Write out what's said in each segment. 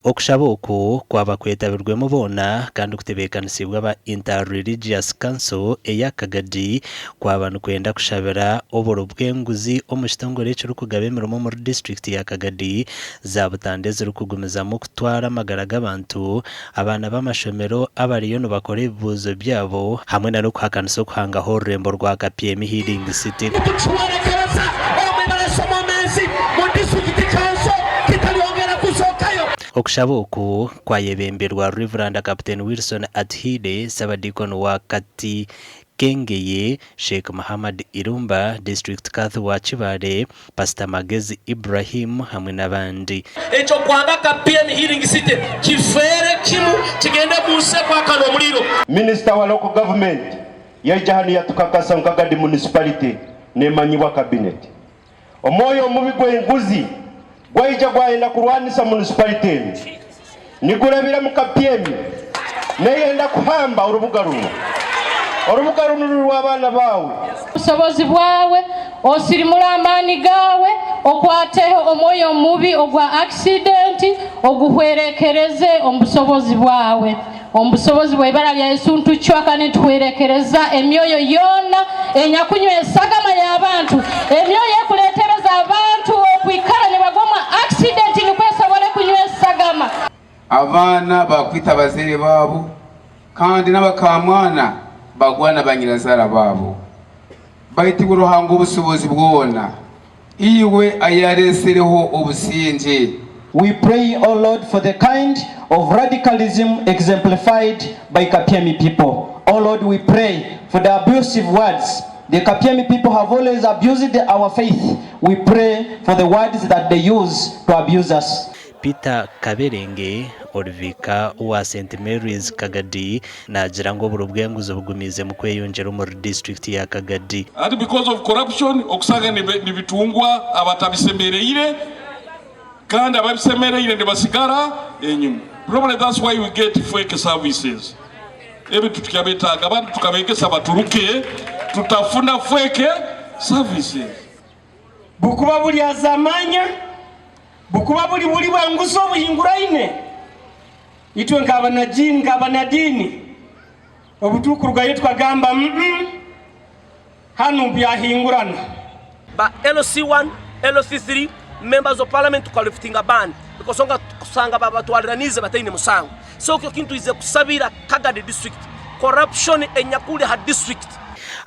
Okushaba oku kwaba kwetabirwemu boona kandi kutebeekanisiibwe aba Inter-Religious Council eya Kagadi kwaba nikwenda kushabira oburo bw'enguzi omu kitongore ekirikugaba emirimo omuri disiturikiti ya Kagadi, za butanda ezirikugumizamu kutwara amagara g'abantu, abaana b'amashomero abariyo nibakora ebibuuzo byabo hamwe na n'okuhakanisa okuhangaho orurembo rwa Kapyemi Healing City. Nitukihwerekereza omu ibara Somomenzi mu disiturikiti kanso kitalyongera kuzookayo. Okushaba oku kwayebemberwa Rev. Captain Wilson Atuhaire, Ssabadiikoni wa Kati Kengeye, Sheikh Muhammad Irumba, District Kadhi wa Kibaale, Pasita Magezi Ibrahim hamwe n'abandi. Ekyo kwanga Kapyemi Healing City kifeere kimu kigende munsi ekwaka nomuriro. Minisita wa Local Government yaija hanu yatukakasa ngu Kagadi Municipality nemanyibwa Cabinet. Omwoyo omubi gw'enguzi gwaija gwayenda kurwanisa municipality enu nigurabira mu Kapyemi neyenda kuhamba orubuga runu. Orubuga runu ruri rw'abaana baawe. Obusobozi bwawe, osirimule amaani gaawe, okwateho omwoyo omubi ogwa akisidenti, oguhwerekereze omu busobozi bwawe. Omu busobozi bw'ibara lya Yesu ntucwa kandi nituhwerekereza emyoyo yoona enyakunywa esagama y'abantu, emyoyo ekuletereza abantu okwikara nibagwa omu akisidenti nukwo esobole kunywa esagama. Abaana bakwita abazaire baabo, kandi n'abakamwana bagwana banyinazaara baabo. Baitu iwe Ruhanga w'obusobozi bwona, iwe ayareesereho obusingye. We pray, O Lord, for the kind of radicalism exemplified by Kapyemi people. O Lord, we pray for the abusive words. The Kapyemi people have always abused our faith. We pray for the words that they use to abuse us. Peter Kaberenge, oruviika owa St Mary's Kagadi naagira ngu oburo bw'enguzi bugumiizemu kweyongyera omuri disiturikiti ya Kagadi. Ati because of corruption okusanga nibitungwa abatabisemereire kandi ababisemereire nibasigara enyuma. Probably that's why we get fake services. Ebintu tukyabetaaga abantu tukabegesa baturuke tutafuna fake services. Bukuba buri azamanya, bukuba buri buri bw'enguzi obuhinguraine, itwe nk'abanadiini nk'abanadiini obu tukurugayo tukagamba mm hanu byahingurana. Ba LC1, LC3, members of parliament tukaliftinga ban because songa kusanga babatwariraniize bataine musango. So ekyo kintu twizire kusabira Kagadi district corruption enyakuli ha district.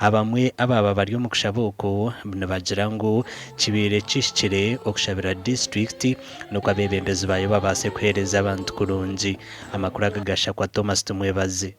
Abamwe abaaba bari omu kushaba oku nibagira ngu kibaire kihikire okushabira disiturikiti nikwo abeebembezi baayo babaase kuheereza abantu kurungi. Amakuru aga gashakwa Thomas Tumwebaze.